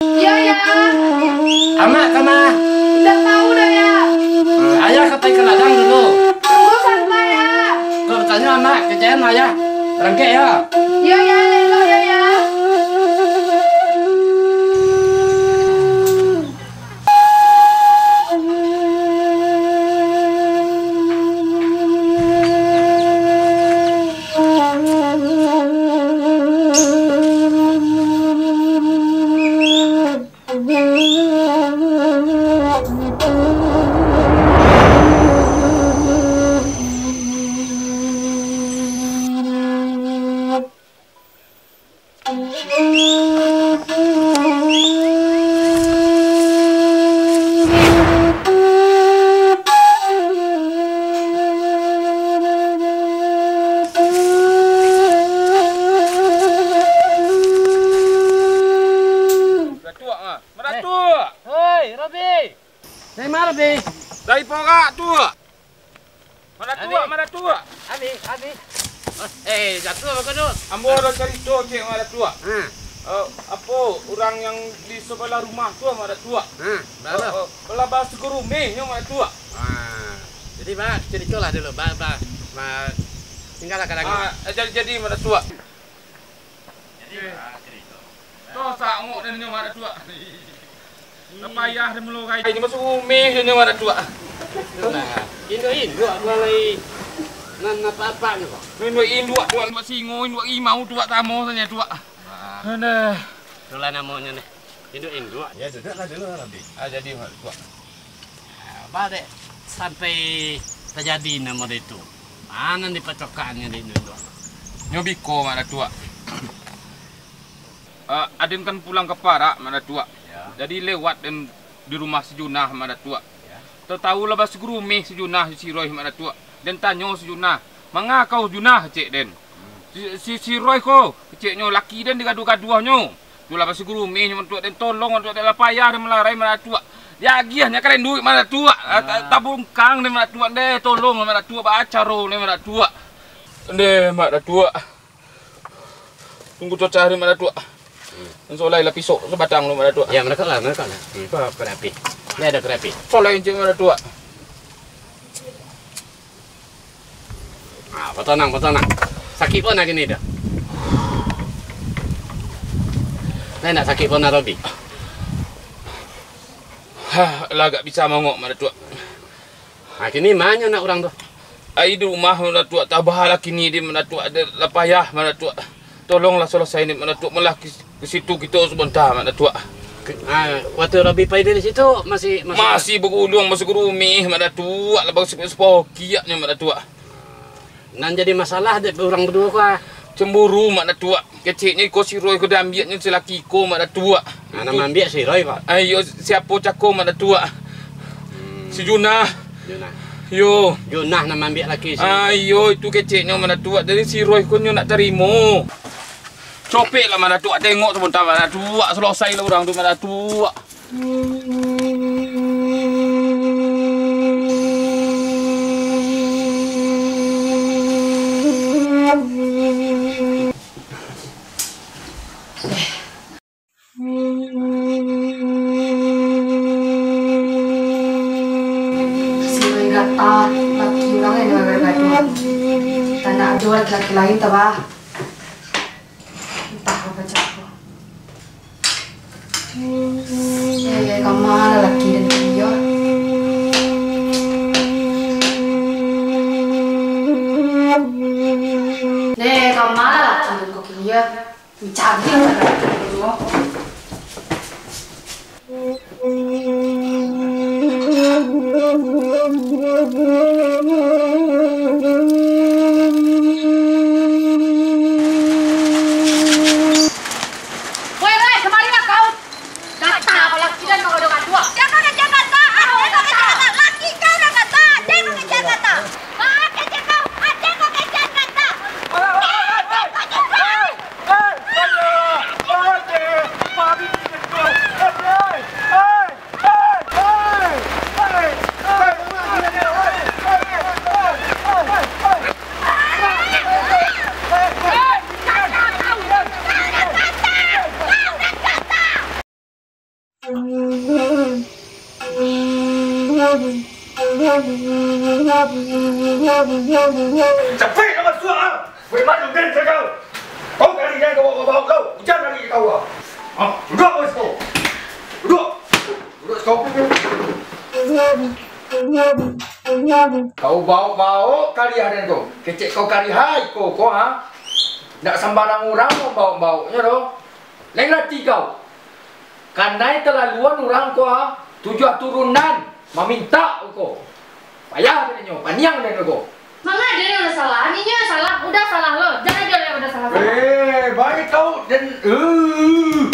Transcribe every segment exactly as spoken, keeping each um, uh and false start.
Iyo, Yah. Amak ka ma? Indak tahu doh, Yah. Eh, ayah ka pai ka ladang dulu. Tunggu sampai, Yah. Kok batanyo amak, kecek an ayah. Barangkek yo. Iyo, Yah, elok yo, Yah. Datuak, ah. Madatuak! Hoi, Robi! Dari ma, Robi? Dari porak tu. Madatuak, Madatuak. Abi, Abi. Eh, jatuah beko tu. Ambo ado carito ciek, Madatuak. Ha. Eh, apo, urang yang di sabalah rumah tu, Madatuak. Ha, baa? Eh, eh, lah basigurumeh nyo, Madatuak. Ha. Jadi, ba, caritolah dulu, ba, ba, ba, tinggallah kadang. Ah, jadi, jadi, Madatuak. Jadi, ba, carito. Tosak angok den nyo, Madatuak. Lah payah den malurai. Inyo basigurumeh den nyo, Madatuak. Nah, induak-induak tu lai nan apak-apak nyo, Pak. Induak-induak tu, induak singo, induak rimau tu, Pak, samo sajo tu, Pak. Nah. Aduh. Itulah namonyo nih. Induak-induak. Ya, duduklah dulu, Robi. Ah, jadi, Madatuak. Ah, ba dek sampai tajadi nan model itu. Ma nan dipacokakannyo dek induak-induak? Nyo biko, Madatuak. Ah, aden kan pulang ka parak, Madatuak. Ya. Jadi lewat den di rumah si Junah, Madatuak. Ya. Tau-tau lah basigurumeh si Junah jo si Roy, Madatuak. Den tanyo si Junah, "Manga kau, Junah?" kecek den. Hmm. Si, si, si Roy ko, keceknyo, laki den digaduah-gaduahnyo. Tu lah basigurumeh nyo, Madatuak, den tolong, Madatuak, den lah payah den malarai, Madatuak. Diagiahnyo ka den duit, Madatuak. Ah, ta-, ah, tabungkang den, Madatuak, den tolong, Madatuak, baa caro den, Madatuak. Ndeh, Madatuak. Tunggu cocah den, Madatuak. Hmm. Ansolai lah pisok sabatang tu, Madatuak. Ya, maratok lah, maratok lah. Hmm, ko, korek api. Ni ado korek api. Solai ciek, Madatuak. Ah, batanang, batanang. Sakik bana kini tu. Lai ndak sakik bana, Robi? Hah, lah agak bisa mangok, Madatuak. Ha, kini ma nyo nak urang tu? Ai, di rumah, Madatuak, tabah lah kini di, Madatuak, ado lah payah, Madatuak. Tolonglah salasai ni, Madatuak, malah ki-, ka situ kito sabanta, Madatuak. Ke-, ha, waktu Robi pai dari situ, masih, masih, masih baguluang, masih garumeh, Madatuak, lah basi-, sapokiaknyo, Madatuak. Nan jadi masalah dek urang baduo ko, ah? Cemburu, Madatuak. Keceknyo iko si Roy ko diambiaknyo si laki ko, Madatuak. Nah, nan maambiak si Roy, Pak? Ayo, siapo cako, Madatuak? Hmm. Si Junah. Junah. Yo. Junah nan maambiak laki si Roy. Ayo, itu keceknyo, Madatuak. Jadi si Roy ko nyo ndak tarimo. Copeklah, Madatuak. Tengok sabanta, Madatuak. Salasai lah urang tu, Madatuak. Sino indak ah, laki urang nan gaduah-gaduah. Tanah ado laki-laki lain, tabah. Antah apo cako. Eh, kama lah laki den kini yo? Deh, kama lah laki den ko kini yo? Mancari lah. Woi, woi, kamarilah kau! Gata kau, laki den kau gaduah-gaduah. Jan kau kecek gata, ah, jan kau kecek gata. Laki kau nan gata, jan kau kecek gata. Ah, kecek kau, ah, jan kau kecek gata. Jan kau kecek gata. Capek nak masuak, ah! Bagaimana den cakap? Kau kali den kau bawa-bawa kau. Hujan lagi kau, ah. Ah, duduk kau situ. Duduk. Duduk situ. Kau bawa-bawa kali den kau. Kecek kau kali hai kau, kau, ha? Ndak sambarang urang kau bawa-bawonyo doh. Lain rati kau. Kanai talaluan urang ko, ah, tujuah turunan mamintak ko. Payah den nyo, paniang den ko. Manga den nan salah, ninyo nan salah, Uda salah lo. Jan ajo den Uda salah-salah. Eh, baik kau, den, eh.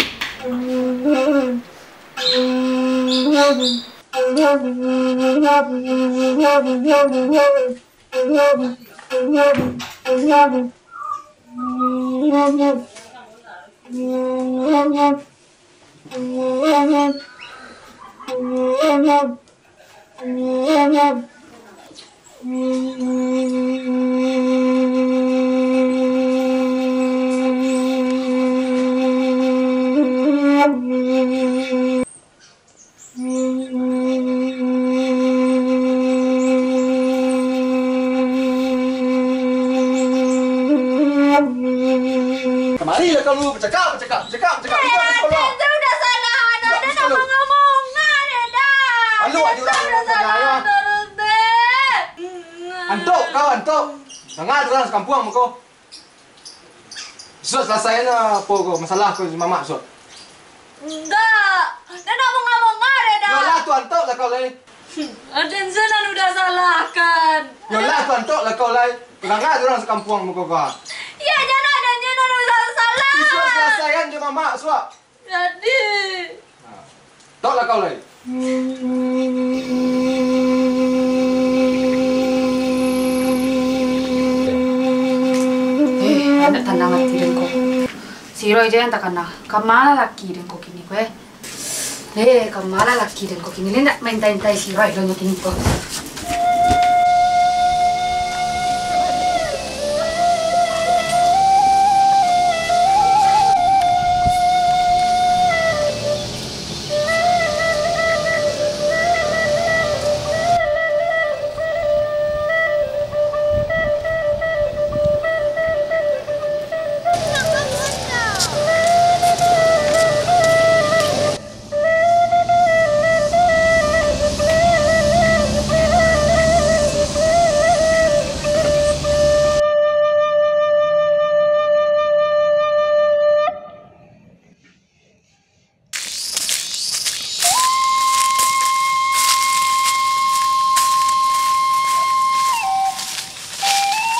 Kamarilah kau lu, bacakak, bacakak, bacakak, bacakak. Eh, Aden tu Uda salah, Aden nak mangomong, Aden dah. Malu aja urang Aden ngomong salah, Aden. Antok kau, antok. Danga tu urang sakampuang muko. Suak salasaian apo ko, masalah ko jo mamak, suak. Indak. Den nak mangomong, Aden dah. Yolah tu, antok lah kau lai. Aden se nan Uda salahkan. Yolah tu, antok lah kau lai. Danga tu urang sakampuang muko ko. Iyo, jan Aden se nan Uda salah. Suak salasaian jo mamak, suak. Jadi. Nah, tok lah kau lai. Eh, indak tanang ati den ko. Si Roy se nan takana. Kama lah laki den ko kini ko, eh. Eh, kama lah laki den ko kini. Lai indak maintai-intai si Roy doh nyo kini ko.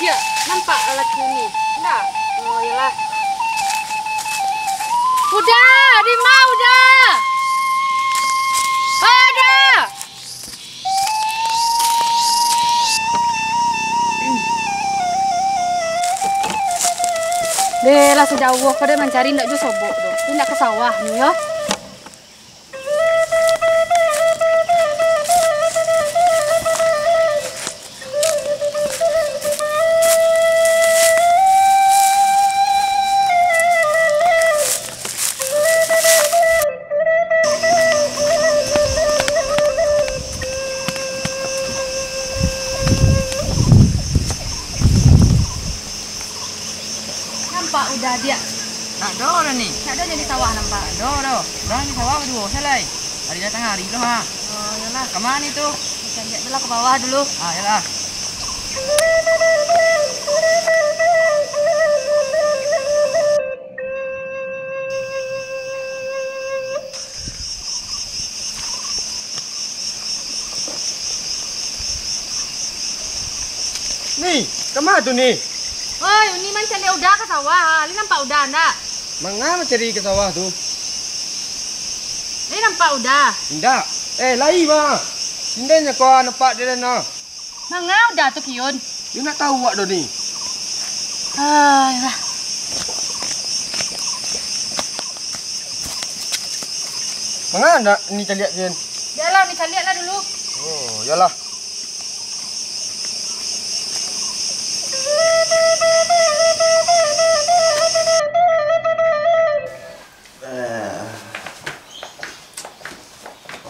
Sia, nampak lalaki ni? Ndak? Oh, iyolah. Uda, di ma Uda? Uda! Deh lah, sajauah ko den mancari, ndak juo sobok doh. Indak ka sawah ni, yo. Nampak Uda, Diak? Ndak ado doh ni. Ndak ado nyo di sawah nampak? Ndak ado doh. Urang di sawah baduo se lai. Ari datang ari lo, ha. Oh, iyolah. Ka ma ni tu? Caliak dulu lah ka bawah dulu. Ah, iyolah. Ni, ka ma tu ni? Oi, Uni mancaliak Uda ka sawah. Lai nampak Uda ndak? Manga mancari ka sawah tu? Lai nampak Uda? Indak. Eh, lai mah. Sinden nyo ko nampak di den nah. Manga Uda tu, Kiun? Yo ndak tau awak doh ni. Ai, lah. Manga ndak ni caliak, Kiun? Bialah, ni caliak lah dulu. Oh, iyolah. Eh.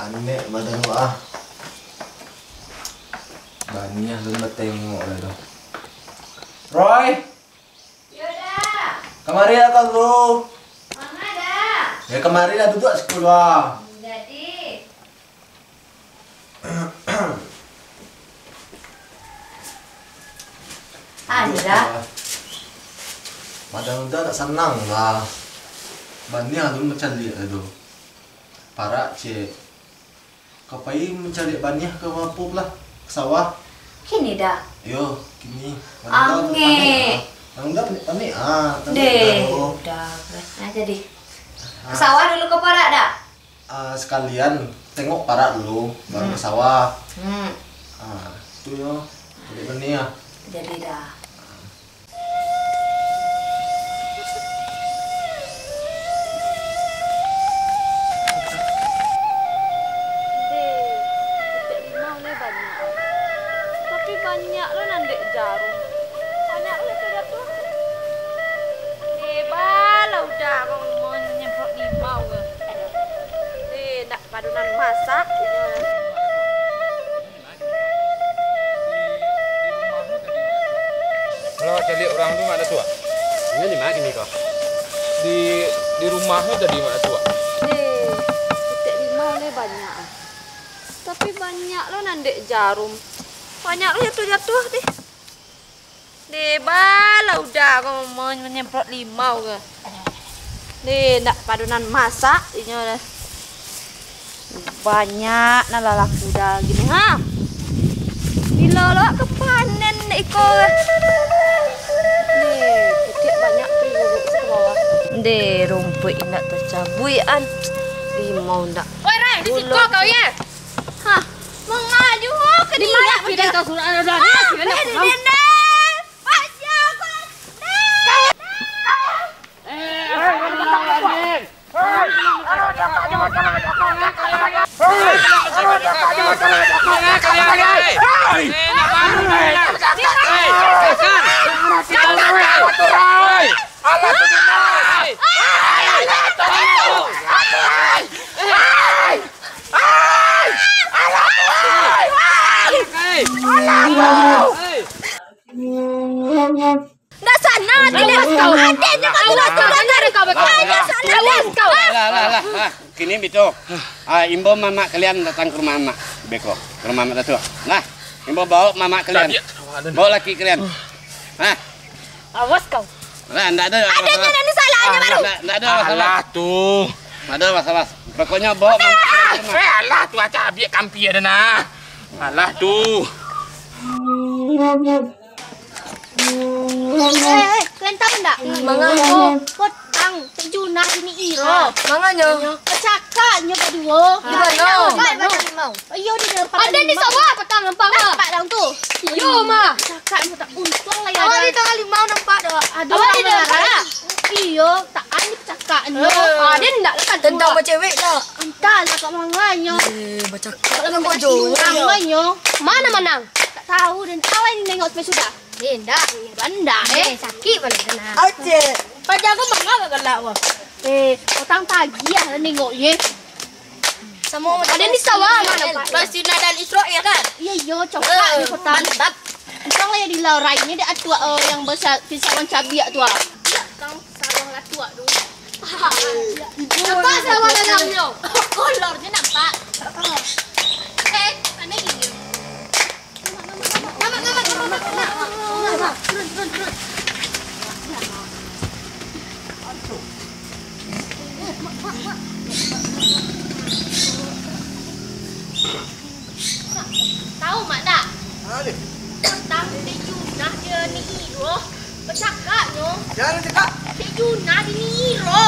Anek badan lu ah. Baniah lu batengok lah tu. Roy! Yo, Da. Kamari lah kau tu. Manga, Da? Ya, kamari lah, duduak siko lah. Jadi. Alah. Madang tu tak sanang lah. Baniah tu macam liek tu. Parak, cek. Ka pai mancaliak baniah ka apo pulo? Ka sawah. Kini, Da? Yo, kini. Madang tu Angek. Panek, ah. Madang tu panek, panek, ah. Madang tu Deh, tu. Udah, udah. Nah, jadi. Ka sawah dulu ka parak, Da? Ah, sakalian tengok parak dulu, baru ka sawah. Hmm. Ah, tu yo. Jadi baniah. Jadi, Da. Deh, putek limau lai banyak. Tapi banyak lo nan dek jarum. Banyak lo nan jatuah. Deh, balah udah abang mau nyemprot limau ke. Deh, ndak padunan masak. Kalau caliak urang tu, Mak Datuak? Inyo di ma kini ko? Di, di rumah tu tadi, Mak Datuak. Deh, putek limau lai banyak. Tapi banyak lo nan dek jarum. Banyak lo jatuah-jatuah deh. Deh, balah udah ko manyemprot limau ke. Deh, ndak padunan masak inyo deh. Banyak nan lah laku dah gini, ha. Bilo lo ka panen dek iko ke. Deh, putek banyak tu duduk ka bawah. Deh, rumpuik indak tacabuik an. Limau ndak. Oi, Rai, di siko kau, ya? Hah, manga juo ka. Di ma kini kau suruah ada. Ah, di siko, eh, di siko. Dendam. Baca aku. Ndak sana, aden nyo. Aden nyo, aden nyo. Awas kau, awas kau. Lah, lah, lah, lah. Kini bito. Ah, imbau mamak kalian datang ka rumah mamak. Beko, ka rumah mamak Datuak. Nah, imbau baok mamak kalian. Baok laki kalian. Nah. Awas kau. Nah, ndak ado. Aden nyo nan salah nyo baru. Ndak, ndak ado masalah. Alah tu. Ndak ado masalah. Pokoknyo baok mamak kalian ka rumah. Eh, alah tu, acah abiak kampi ado nah. Alah tu. Eh, eh, kalian tahu ndak? Manga. Oh, potang Tek Junah bini Iro. Ah, manganyo? Bacakak nyo baduo. Di mano? Di mano? Iyo, di dalam parak limau. Aden di sawah potang nampak, Ma. Nampak dang tu. Iyo, Ma. Bacakak nyo tak untuang lah ya. Awak di tangah limau nampak dak? Aduh, awak di dalam parak. Iyo, tak anyo bacakak nyo. Eh, aden ndak lah kan. Tentang bacewek dak? Antahlah kak manganyo. Eh, bacakak. Manganyo. Mana manang? Tak tahu dan awak ini nengok sampai sudah. Eh, ndak. Eh, ndak, eh. Eh, sakik balik tu nah. Aceh. Paja ko manga galak wah. Eh, potang pagi lah nengok ye. Samo aden di sawah, Ma, nampak. Pasti nadan Isra ya kan? Iyo, iyo, cokak ni potang. Mantap. Untuang lah ya di laurai ni dek Datuak, eh, yang basa-, pisauan cabiak tu ah. Kang sawah Datuak tu. Nampak sawah dalamnyo. Kolor je nampak. Eh, aneh gini. Tahu mak tak? Ha, deh. Petang Tek Junah je ni doh. Bacakaknyo. Jan cakak. Tek Junah di ni Iro.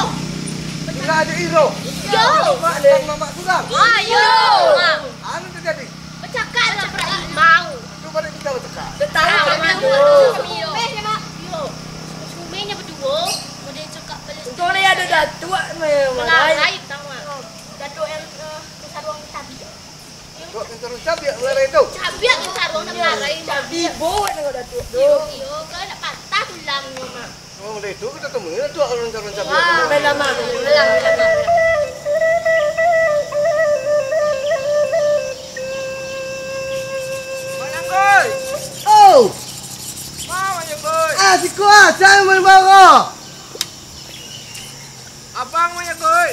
Junah di Iro. Iyo. Mak deh. Mamak surang. Ah, iyo. Anu terjadi. Bacakak lah parak limau. Tu balik kita bacakak. Betawa. Iyo. Iyo. Sumehnyo baduo, model cakak balik. Untuang ni ado Datuak ni. Malarai pertama. Datuak yang, eh, kesaruang tadi. Datuak kesaruang cabiak malarai tu. Cabiak kesaruang malarai. Ibo nak tengok Datuak tu. Iyo, iyo, kan nak patah tulangnyo, Mak. Oh, dari tu kita temui lah tu orang calon cabiak. Wah, bela mah. Bela, bela, bela. Baro. Abang banyak, Boy.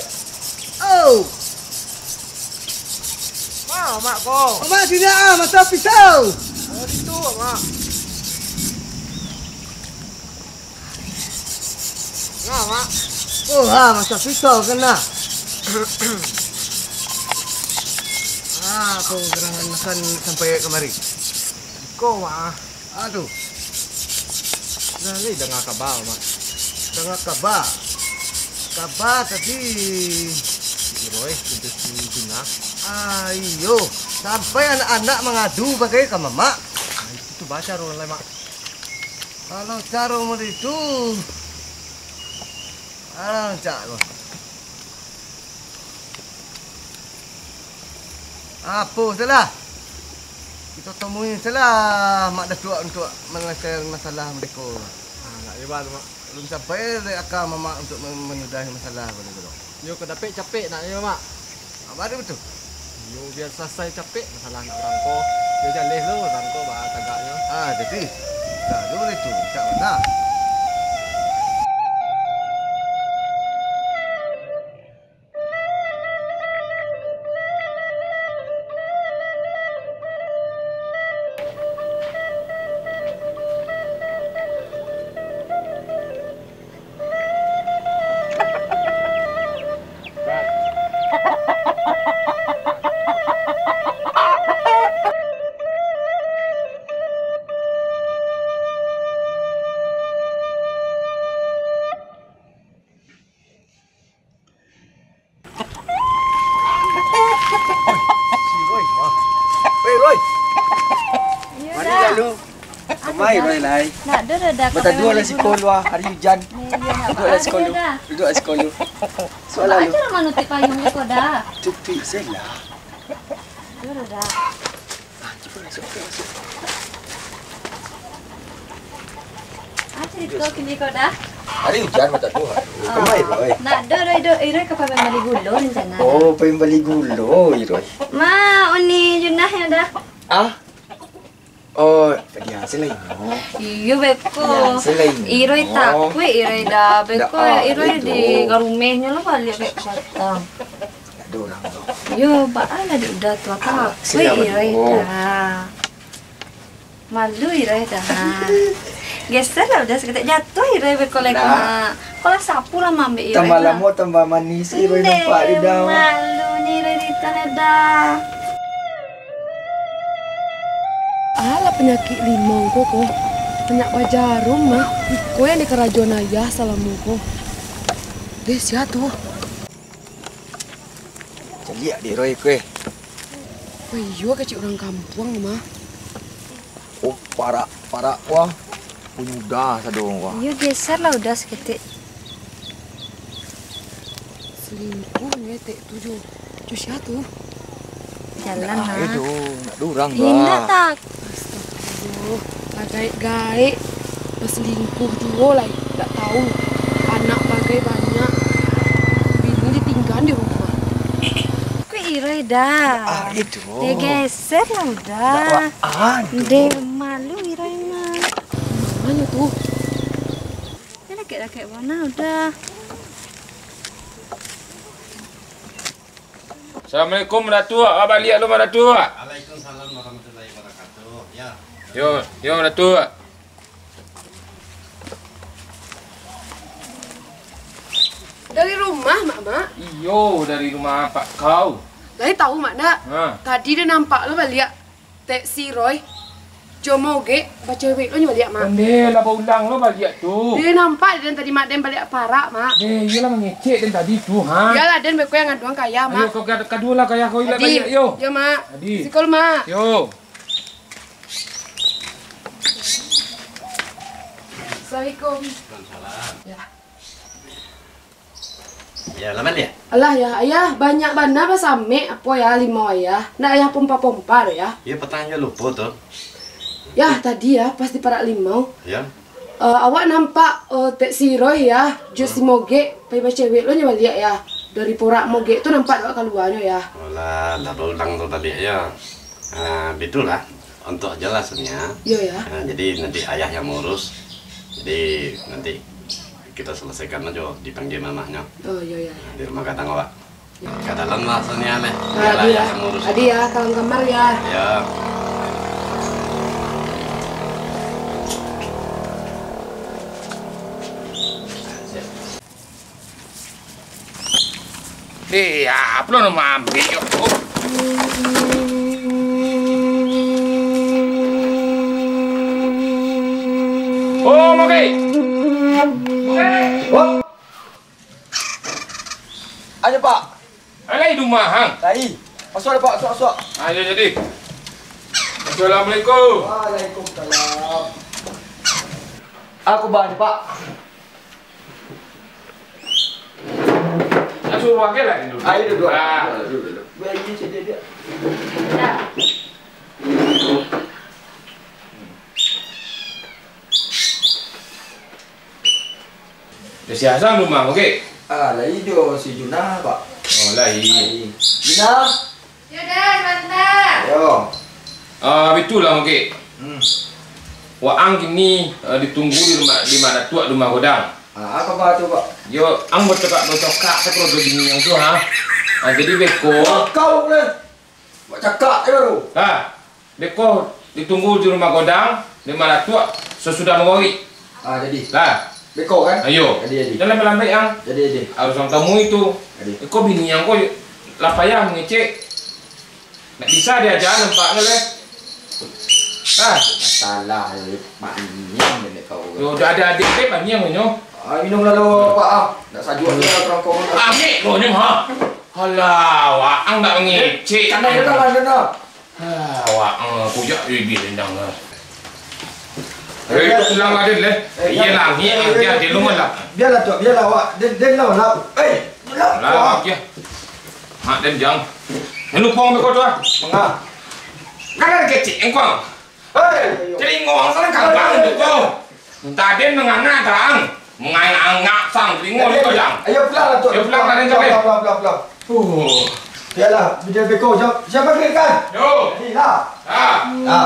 Oh. Ma, Mak ko? Mak, sini ah, masak pisau. Oh, situ, Mak. Nah, Mak. Oh, ha, masak pisau kena. Ah, kau gerangan makan sampai kamari. Ko, Mak. Aduh. Nah, lai danga kaba, Mak. Danga kaba. Kaba tadi. Iyo, eh, pintu si Juna. Ah, iyo. Sampai anak-anak mangadu bagai ka mamak. Nah, itu tu baca urang lai, Mak. Kalau caro model itu, ah, rancak lo. Apo salah? Kito tomui salah Mak Datuak untuak manyalaisaikan masalah mereka. Ah, nak hebat tu, Mak. Belum sampai dek aka mamak untuk men-, menyudahi masalah ko tu. Yo, ka dapek capek nak yo, Mak. Ah, baru tu. Yo, biar selesai capek masalah nak urang ko. Yo, jaleh lo urang ko, bah, tagaknyo. Ah, jadi, dah dulu itu, minta maaf. Si Roy, wah. Weh, Roy. Iyo, mari Da. Lalu. Aduh, kamai, Da. Roy, lai. Nak, Da, Da, Da, bataduo lah siko lu, ah, hari ujan. Iyo, iyo, nak. Duduaklah siko lu. Duduaklah siko lu. Soal lalu. Aja lah manutup payung ko, Da. Tutup sajolah. Aduh, Da. Ah, cubolah, masuk, masuk. Ah, carito kini ko, Da. Hari ujan mata tu, ha. Kamai, Roy. Nak, Da, Roy, Da, Roy, ka pabali gulo rencana, Da. Oh, pabali gulo, Roy. Ma, Uni Junah yo, Da. Ah? Oh, tadi hasil lain, oh. Iyo, beko. Hasil lain. Iroi takuik, Iroi, Da. Beko, Iroi di garumehnyo lo baliak beko patang. Ado urang tu. Yo, baa lah dek Uda tu, apa? Ah, weh, siap, Iroi, oh. Dah. Malu Iroi dah. Geser lah Uda saketek, jatuah Iroi bekolek. Nah. Ko lah sapu lah maambek Iroi. Tambah lamo, tambah manis, Iroi nampak di dalam. Malu ni Iroi di tanah dah. Alah, panyakik limau ko, ko. Banyak bajarum, mah. Iko yang dikarajoan ayah salamo ko. Deh, sia tu. Caliak dek Roy ko, eh. Oh iyo, kecek urang kampuang mah. Oh, parak, parak, wah. Punyo Uda sado, wah. Iyo, geser lah Uda saketek. Selingkuh nyo etek tu jo. Jo sia tu? Jalan lah. Nah, itu, nak durang. Indak tak. Astagfirullah, lah gaek-gaek baselingkuh juo lai, ndak tahu anak bagai banyak, bini ditinggaan di rumah. Ko Iroi dah. Ah, itu. Yo, geser lah Uda. Ndak baa tu. Deh, malu Iroi mah. Manyo tu? Yo, dakek-dakek bana Uda. Assalamualaikum, Datuak. Ah, baliak lu, Datuak. Waalaikumsalam warahmatullahi wabarakatuh. Ya. Yo, yo, Datuak. Dari rumah, Mak, Mak? Iyo, dari rumah apak kau. Lai tahu, Mak, ndak? Ha. Tadi den nampak lo baliak. Tek si Roy jo Mogek bacewek lo nyo baliak, Mak. Ondeh, lah baulang lo baliak tu. Deh, nampak den tadi, Mak, den baliak parak, Mak. Deh, iyolah mangecek den tadi tu, ha. Iyolah, den beko yang ngaduang ka ayah, Mak. Ayo, kau kad-, kaduo lah ka ayah kau, iyolah baliak, yo. Yo, Mak. Tadi. Sikol, Mak. Yo. Assalamualaikum. Waalaikumsalam. Ya. Ya, lah baliak? Alah, ya, ayah, banyak bana basamek, apo ya, limau ayah. Ndak ayah pompa-pompa doh, ya? Ya, patang jo lupo tu. Ya, tadi ya, pas di parak limau. Ya. Eh, awak nampak, eh, Tek si Roy ya, jo si Mogek, pai bacewek lo nyo baliak ya. Dari porak Mogek tu nampak dek awak kaluanyo ya. Alah, lah baulang tu baliak ya. Ah, bitulah. Untuk jelasnya, yo, ya. Ah, jadi nanti ayah yang mengurus. Jadi nanti Kita selesaikan aja, dipanggil mamaknya. Oh, iya, iya. Nah, di rumah gadang, Wak. Iya. Ka dalam lah, Sonia, leh. Ah, biarlah dia yang ngurus. Adi ya, kawan kamar ya. Ya. Eh, apo lo mambik yo? Oh. Oh, Moge. Moge. Wah. Ayo, Pak. Alai di rumah, hang. Lai. Masuak, Pak, masuak, masuak. Ayo, jadi. Assalamualaikum. Waalaikumsalam. Aku bahan, Pak. Nak suruh pakai lah dulu. Ayo, duduk. Ah. Duduk, duduk, duduk. Biar ini saja dia. Ya. Di si Hasan rumah, oke? Ah, lai jo si Junah, Pak. Oh, lai. Lai. Junah. Yo, dah, sabanta. Yo. Ah, bitulah, oke. Hmm. Waang kini, eh, ditunggu di rumah, di rumah Datuak, di rumah Godang. Ah, apo kaba tu, Pak? Yo, ang bacakak-bacakak sakuro jo bini ang tu, ha. Ah, jadi beko. Kau, leh. Buat cakak je baru. Lah, beko ditunggu di rumah Godang, di rumah Datuak, sasudah magawi. Ah, jadi. Lah. Beko, kan? Ayo. Jadi, jadi. Jangan lambat-lambat, ang. Jadi, jadi. Harus ang tamui tu. Jadi. Iko bini ang ko lah payah mangecek. Nak bisa diaja nampaknyo, leh. Lah. Masalah, eh, Pak Niang, nenek kau. Yo, udah ada adik, deh, Pak Niang, nyo. Ah, minum lalu, Pak, ah. Nak sajuak je lah, kerongkong. Amik, lo, nyo, ha. Alah, waang nak mangecek. Kanai dulu lah, Kanai dulu. Ah, waang, kujak bibih rendang lah. Eh, itu pulang lah, Den, leh. Eh, iyalah, jangan. Ni, eh, dia, eh, dia lumah lah. Biarlah, Tuak, biarlah, awak. Den, Den, lawan lah. Eh, biarlah. Lah, Tuak. Oke. Mak, Den, jang. Ni lupong beko tu, ah. Manga. Kan ada kecek, engkau. Hei! Telingo ang salah kabang tu ko. Taden manganga tarang. Manganga-anga sang telingo tu ko, jang. Ayo pulang lah, Tuak. Ayo pulang lah, Den, pulang, pulang, pulang, pulang. Oh. Biarlah, biar beko. Siapa, siapa kirikan? Yo. Ni lah. Ha. Ha.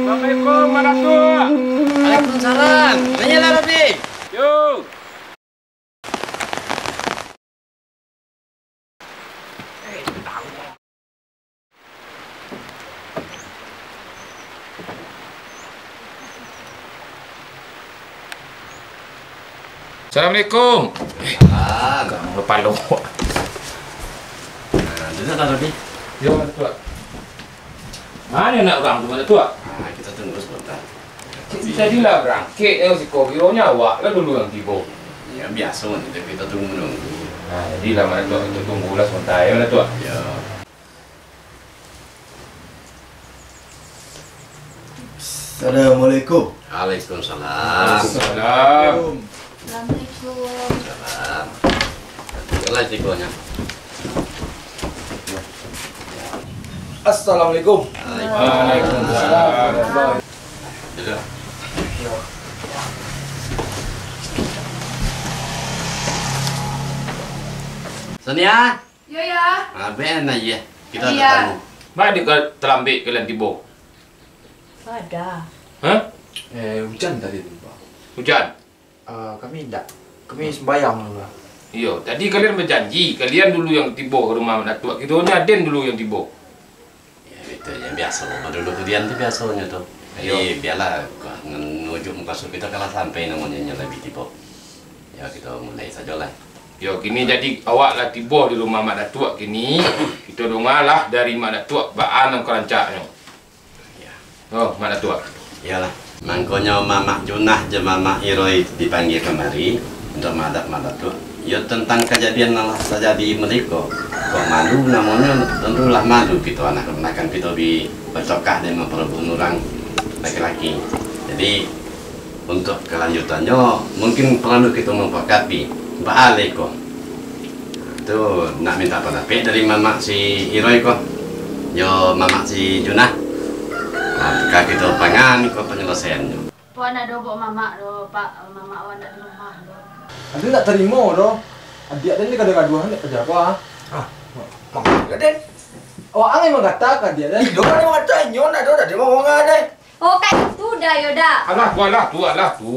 Assalamualaikum, Mak Datuak. Waalaikumsalam. Naialah, Rabi. Yo. Assalamualaikum. Ah, agak mangapalo. Nah, duduaklah, Rabi. Yo, Mak Datuak. Mano anak urang tu, Mak Datuak? Ah, kita tunggu sebentar. Cik, bisa jadilah barangkek, eh, siko, kironyo awak lah dulu yang tibo. Ya, biaso, tapi kita tunggu-menunggu. Nah, jadilah, Mak Datuak, kita tunggulah sebentar, ya, Mak Datuak. Ya. Assalamualaikum. Waalaikumsalam. Waalaikumsalam. Assalamualaikum. Salam. Itulah sikonyo. Assalamualaikum. Waalaikumsalam. Waalaikumsalam. Duduk. Sonia? Yo, yo. Ah, ben aja. Kita ada tamu. Mak, dek ka talambek kalian tibo? Kada. Hah? Eh, hujan tadi tu, Pak. Hujan? Ah, kami indak. Kami sembayang dulu lah. Iyo, tadi kalian bajanji, kalian dulu yang tibo ka rumah Mak Datuak. Kironyo aden dulu yang tibo. Ya, itu yang biaso. Dulu kudian tu biasonyo tu. Jadi, iyo, biarlah, ka-, ngan-, nuju mukasuik kito kalah sampai namonyo nyo labiah tibo. Ya, kito mulai sajolah. Yo, kini jadi awak lah tibo di rumah Mak Datuak kini. Kito dongalah dari Mak Datuak baa nan ka rancaknyo. Ya. Oh, Mak Datuak. Iyolah. Mangkonyo Mamak Junah jo Mamak Iroi dipanggia kamari untuak maadap Mak Datuak. Yo, tantang kajadian nan lah tajadi meriko. Kok malu namonyo, tantulah malu kito anak kamanakan kito bi bacokah dek mamparabun urang laki-laki. Jadi, untuak kalanjutannyo, mungkin paralu kito mupakaik bi baa lai ko. Tu, nak minta pandapek dari mamak si Iroi ko, jo mamak si Junah. Nah, ka kito pangan ko panyalesaiannyo. Pak, ndak ado buek mamak doh, Pak. Mamak awak ndak di rumah doh. Aden ndak tarimo doh. Adiak den ni gaduah-gaduah ni paja ko, ah. Ah, ma-, mangko den. Waang nan mangata ka adiak den. Iyo, kan mangata, inyo ndak ado, ndak ado mangko den. Oh, ka itu dah, yo dah. Alah tu, alah tu, alah tu.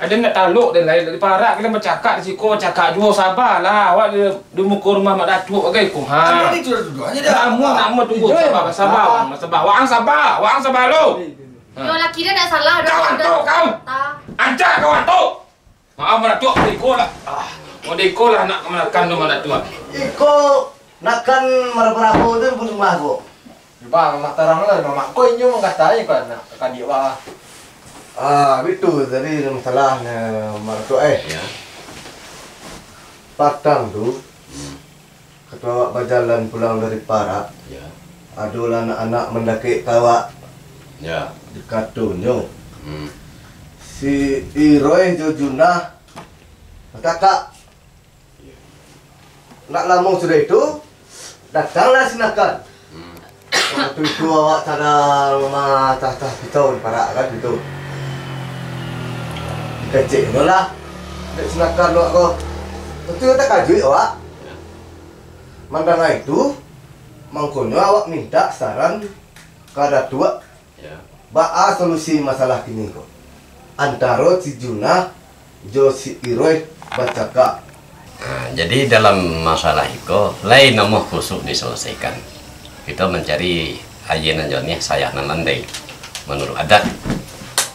Aden ndak talok den lai, dari parak ka den bacakak di siko, bacakak juo, sabalah. Awak di, di muko rumah Mak Datuak bagai ko, ha. Apo itu dah tuduah aja dah. Kamu nak mau tunggu, iyo, sabar, sabar, sabar. Waang sabar, waang sabar lo. Ha. Yo, laki dia ndak salah doh. Kawan tu, kau. Ancak kawan tu. Maaf, Mak Datuak, iko lah. Ah, mau di iko lah nak kamanakan tu, Mak Datuak. Iko nak kan marabo-rabo tu pun rumah ko. Bang, Mak tarang lah, Mak ko inyo mangkatai ko anak ka adiak, Bang. Ah, bitu tadi masalah nyo, Mak Datuak, eh. Ya. Patang tu, Hmm. Wakatu awak bajalan pulang dari parak, Ya. adolah anak-anak mandakek ka awak. Ya. Dikatonyo, Hmm. si Iroy jo Junah batakak. Ya. Ndak lamo sudah itu, datanglah si Nakal. Hmm. Wakatu itu awak sadang matah-tah pisau di parak kan itu. Dikeceknyo lah dek si Nakal awak ko. Wakatu itu takajuik awak. Ya. Mandanga itu, mangkonyo awak mintak saran ka Datuak, Ya. baa solusi masalah kini ko, antaro si Junah jo si Iroy bacakak. Nah, jadi dalam masalah iko, lai namuah kusuk disalasaikan. Kito mancari aia nan janiah, sayak nan landai, manuruik adat.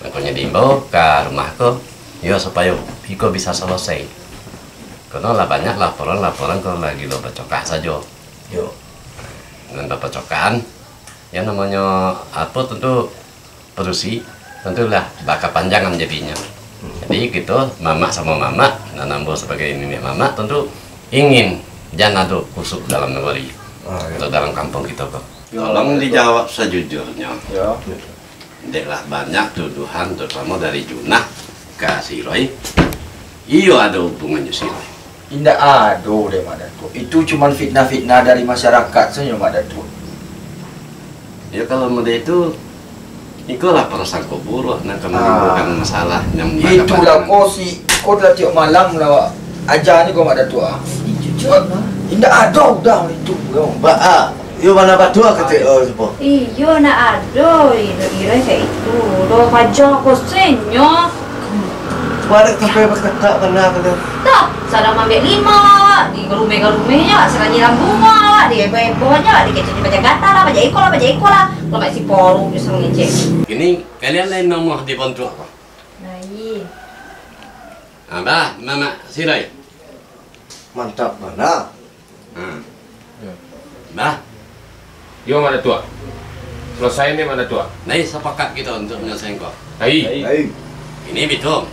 Mangkonyo diimbau ka rumah ko, yo, supayo iko bisa salasai. Karano lah banyak laporan-laporan ko lah gilo bacokah sajo. Yo. Nan bapacokahan, yang namonyo apo, tantu padusi, tantulah bakapanjangan jadinyo. Jadi, kito mamak samo mamak, nan ambo sabagai niniak mamak, tantu ingin jan ado kusuk dalam nagari, Ah, yo. atau dalam kampuang kito ko. Yo, Tolong yo. dijawab sajujurnyo. Yo. Dek lah banyak tuduhan, tarutamo dari Junah ka si Roy. Iyo ado hubungannyo si Roy. Indak ado doh, Mak Datuak. Itu cuman fitnah-fitnah dari masyarakat sajo, Mak Datuak. Ya, kalau model itu, ikolah prasangko buruak nan ka Ah. manimbulkan masalah nan Itulah bakapanjangan. ko si, ko lah tiok malam lah, Wak. Aja ni ko, Mak Datuak. Ih, jujur lah. Indak ado udah itu, bro. Ba, ah. Iyo, ma nan batua kecek, oh, supo. Iyo, nak ado, iro, iro cak itu. Doh, paja ko sennyo. Barek sampai bakatak bana ka tu. Dah, sadang maambiak limau awak, digarumeh-garumeh nyo, sakanyiram bungo awak, dieboh-eboh nyo, dikecek paja gata lah, paja iko lah, paja iko lah. Kalau mak si poru tu sangat ngecek. Kini, kalian lai namuah di bontuak ko? Lai. Abah, mamak si Roy. Mantap bana. Hmm. Yo. Bah. Yo, Mak Datuak. Salasai ni, Mak Datuak. Nai sapakat kito untuak manyalasaian ko. Ai. Ai. Ini bitu.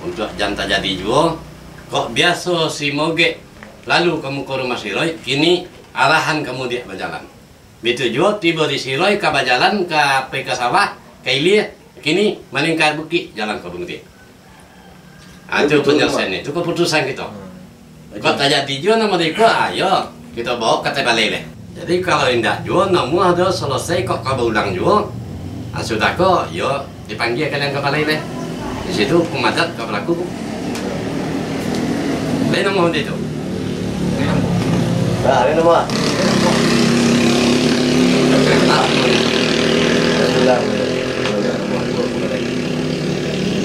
Untuak jan tajadi juo, kok biaso si Mogek lalu ka muko rumah si Roy, kini arahan ka mudiak bajalan. Bitu juo tibo di si Roy ka bajalan ka pai ka sawah, ka ilia, kini malingka bukik jalan ka Buntik. Ah, tu Itu panyalasaian itu keputusan kito. Hmm. Kok tajadi juo namo iko, ah, yo, kito baok ka ateh balai lai. Jadi, kalau indak juo, namuah ado salasai kok ka baulang juo, ah, sudah ko, yo, dipanggia kalian ka balai lai. Di situ hukum adat ka balaku. Lai namuah di tu. Nah, lai namuah.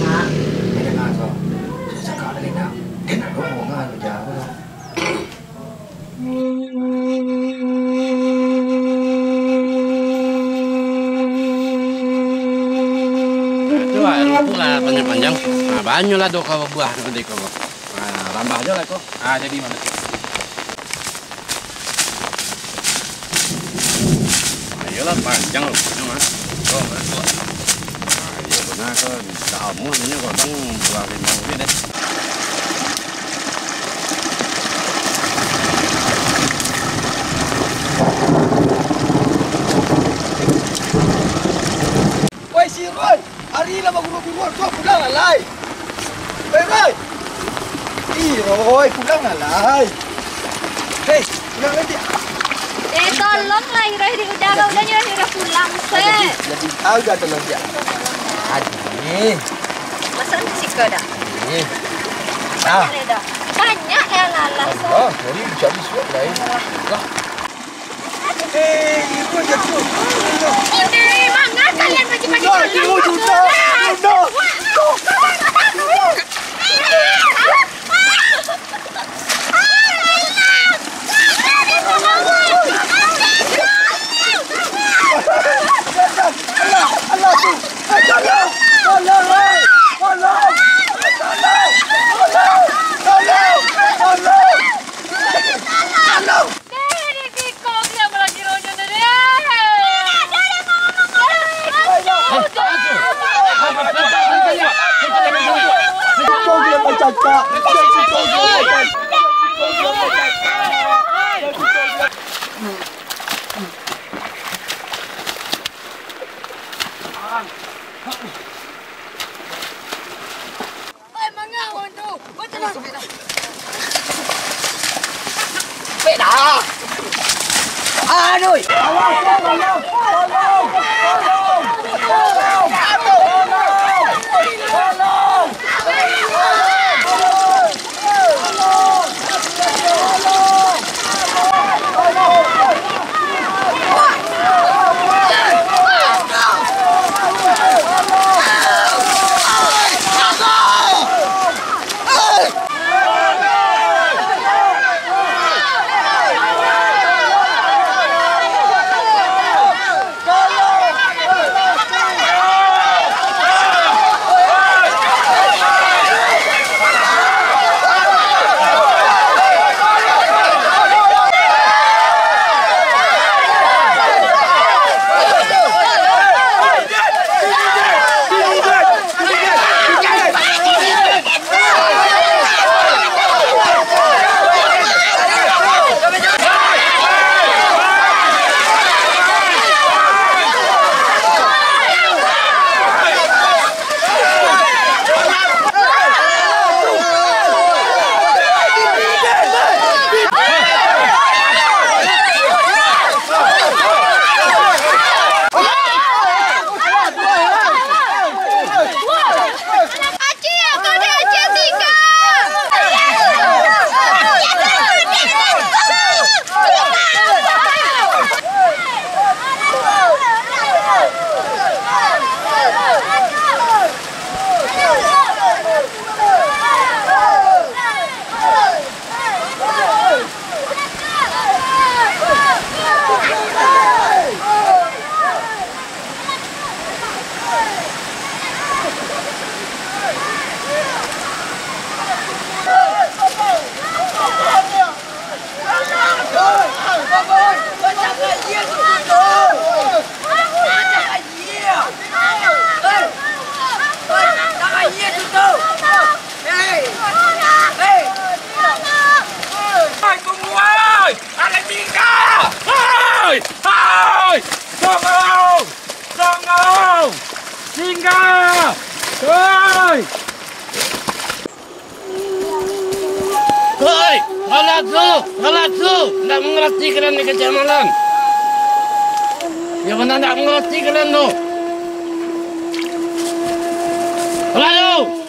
Mak. Saya cakap tadi, nak. Dia nak ngomong, ah, kerja apa, nak? Tu lah, rumput lah panjang-panjang. Ah, banyak lah doh kau buah tu tadi kau. Ah, rambah je lah kau. Ah, jadi mana tu? Iyolah, panjang rumputnyo, Mas. Oh, Mas. Ah, iyo, bana ko. Dak amuah inyo, kadang buah limau ni deh. Woi, si Roy! Ari lah baguruah-guruah, kau pulang lah, lai. Hei, Roy! Ih, Roy, pulang lah, lai. Hei, pulang lah, Dik. Eh, tolong lah, Roy, di udah, udah, udah, udah pulang, se. Jadi, jadi, ah, udah, tolong, Dik. Aduh. Masa ni sih kau dah? Eh. Ah. Banyak lah lalas. Ah, sorry, cari suap lain. Lah. Eh, ini pun jatuh. Ini manga kalian pagi-pagi. Udah, kalian. Udah, udah. Oi, manga urang tu? Batua lah. Aduh. Hei! Hei! Hei, tunggu, hei! Ada singgah! Hei! Hei! Tunggu! Tunggu! Singgah! Hei! Hei! Halasu! Halasu! Ndak mangarati kalian ni kecek malam. Yo, bana ndak mangarati kalian tu. Halasu!